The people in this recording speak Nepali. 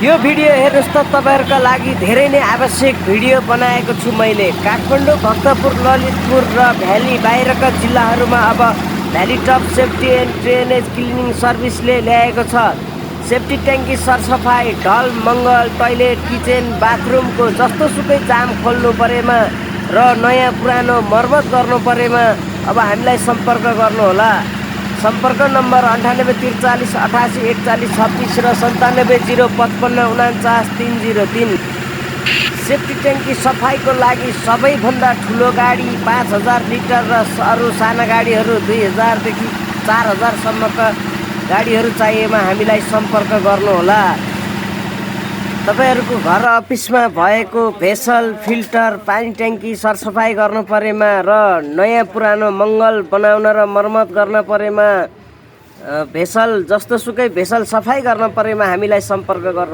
यो भिडियो हेर्नुहोस् त, तपाईँहरूका लागि धेरै नै आवश्यक भिडियो बनाएको छु मैले। काठमाडौँ, भक्तपुर, ललितपुर र भ्याली बाहिरका जिल्लाहरूमा अब valley top safety and drainage cleaning सर्भिसले ल्याएको छ। सेफ्टी ट्याङ्की सरसफाइ, ढल मङ्गल, टोयलेट, किचन, बाथरुमको जस्तोसुकै जाम खोल्नु परेमा र नयाँ पुरानो मर्मत गर्नु परेमा अब हामीलाई सम्पर्क गर्नुहोला। सम्पर्क नम्बर 9843 88 41 36 र 9705549303। सेफ्टी ट्याङ्की सफाइको लागि सबैभन्दा ठुलो गाडी 5000 लिटर र अरू साना गाडीहरू 2000 देखि 4000 सम्मका गाडीहरू चाहिएमा हामीलाई सम्पर्क गर्नुहोला। तपाईँहरूको घर अफिसमा भएको भेसल, फिल्टर, पानी ट्याङ्की सरसफाइ गर्नु परेमा र नयाँ पुरानो मङ्गल बनाउन र मर्मत गर्न परेमा, भेसल जस्तोसुकै भेसल सफाइ गर्न परेमा हामीलाई सम्पर्क गर्नु।